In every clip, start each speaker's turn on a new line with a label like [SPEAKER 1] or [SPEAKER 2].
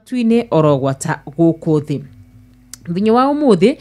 [SPEAKER 1] Matu-inĩ oro gwata gũkũ thĩ. Mũthenya wa ũmũthĩ,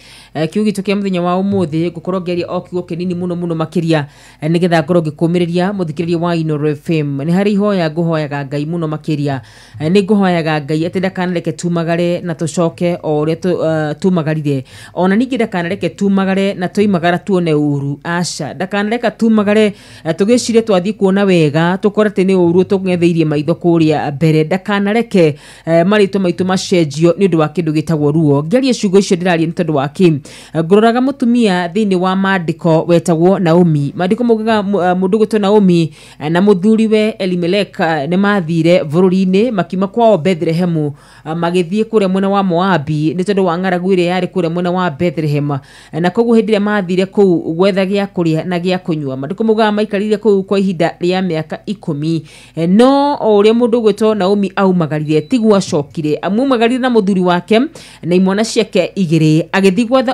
[SPEAKER 1] kiugo gitũ kĩa mũthenya wa ũmũthĩ, ngũkorwo ngĩaria o kiugo kĩnini mũno mũno makĩria, nĩgetha ngorwo ngĩkũmĩrĩria mũthikĩrĩria wa Inooro FM. Nĩ harĩ ihoya ngũhoyaga Ngai mũno makĩria. Nĩ ngũhoyaga Ngai atĩ ndakanareke tumagare na tũcoke o ũrĩa tumagarire, ona ningĩ ndakanareke tumagare na twoimagara tuone ũru. Aca, ndakanareka tumagare tũgĩcirie twathiĩ kuona wega tũkore atĩ nĩ ũru tũng'etheirie maitho kũrĩa mbere. Ndakanareke marĩtwa maitũ macenjio nĩ ũndũ wa kĩndũ gĩtagwo ruo. Ngĩaria ciugo icio ndĩraria nĩ tondũ wa kĩ? Ngũroraga mũtumia thĩinĩ wa maandĩko wetagwo Naomi. Maandĩko maugaga mũndũ ũgwĩtwo Naomi na mũthuriwe Elimelek nĩ mathire bũrũri-inĩ, makiuma kwao Bethlehemu, magĩthiĩ kũrĩa mwena wa Moabi nĩ tondũ wa ng'aragu ĩrĩa yarĩ kũrĩa mwena wa Bethlehem. Na koguo hĩndĩ ĩrĩa mathire kũu gwetha gĩa kũrĩa na gĩa kũnyua, maandĩko maugaga maikarire kũu kwa ihinda rĩa mĩaka 10. No o ũrĩa mũndũ ũgwĩtwo Naomi aumagarire tiguo acokire. Amumagarire na mũthuri wake na imwana ciake 2, agĩthiĩ gwetha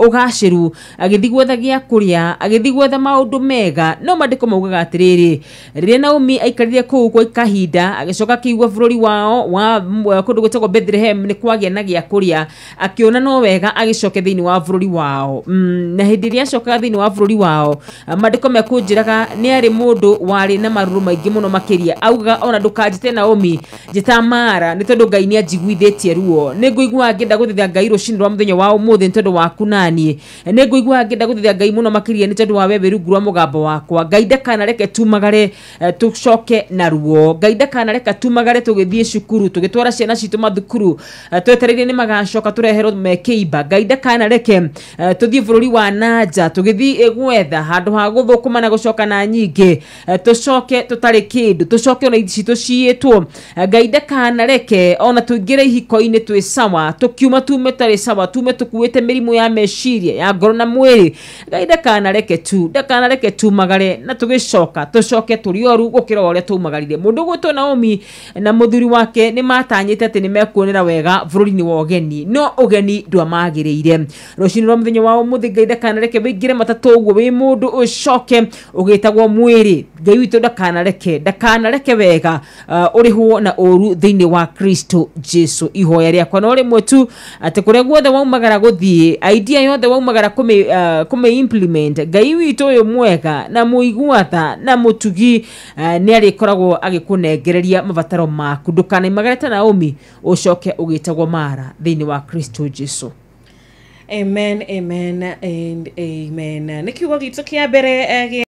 [SPEAKER 1] ũgacĩru, agĩthiĩ gwetha gĩa kũrĩa, agĩthiĩ gwetha maũndũ mega. No maandĩko maugaga atĩrĩrĩ, rĩrĩa Naomi aikarire kũu kwa kahinda, agĩcoka akĩigua bũrũri wao wa kũndũ gwĩtagwo Bethlehem nĩ kwagĩa na gĩa kũrĩa, akĩona no wega agĩcoke thĩinĩ wa bũrũri wao. Na hĩndĩ ĩrĩa acokaga thĩinĩ wa bũrũri wao, maandĩko mekũnjĩraga nĩ arĩ mũndũ warĩ na marũrũ maingĩ mũno makĩria. Augaga ona ndũkanjĩte Naomi, njĩta Mara, nĩ tondũ Ngai nĩ anjiguithĩtie ruo. Nĩ ngũigua ngĩenda gũthĩtha Ngai rũcinĩ rwa mũthenya wa ũmũthĩ nĩ tondũ waku naniĩ. Nĩ ngũigua ngĩenda gũthĩtha Ngai mũno makĩria nĩ tondũ wa we wĩ rungu rwa mũgambo wakwa. Ngai ndakanareke tumagare tũcoke na ruo. Ngai ndakanareke tumagare tũgĩthiĩ cukuru, tũgĩtwara ciana citũ mathukuru, twetereire nĩ magacoka tũreherwo me kĩimba. Ngai ndakanareke tũthiĩ bũrũri wa nanja tũgĩthiĩ gwetha handũ ha gũthũkũma na gũcoka na nyingĩ, tũcoke tũtarĩ kĩndũ, tũcoke ona indo citũ ciĩtwo. Ngai ndakanareke ona tũingĩre ihiko-inĩ twĩ sawa, tũkiuma tume tarĩ sawa, tume tũkuĩte mĩrimũ ya meciria ya ngoro na mwĩrĩ. Ngai ndakanareke tu, ndakanareke tumagare na tũgĩcoka tũcoke tũrĩ oru gũkĩra ũrĩa tumagarire. Mũndũ ũgwĩtwo Naomi na mũthuri wake nĩ matanyĩte atĩ nĩ mekuonera wega bũrũri-inĩ wa ũgeni, no ũgeni ndwamagĩrĩire. Rũcinĩ rwa mũthenya wa ũmũthĩ, Ngai ndakanareke wĩingĩre matatũ ũguo wĩ mũndũ ũcoke ũgĩtagwo mwĩrĩ. Ngai witũ ndakanareke, ndakanareke wega ũrĩhwo na ũru thĩinĩ wa Kristo Jesu. Ihoya rĩakwa no rĩmwe tu, atĩ kũrĩa guothe waumagara gũthiĩ, idea yothe waumagara kũmĩ implement, Ngai witũ ũyũ mwega na mũigua tha na mũtugi nĩ arĩkoragwo agĩkũnengereria mabataro maku. Ndũkanaimagare ta Naomi ũcoke ũgĩtagwo Mara thĩinĩ wa Kristo Jesu.
[SPEAKER 2] Amen, amen and amen. Nĩ kiugo gitũ kĩa mbere.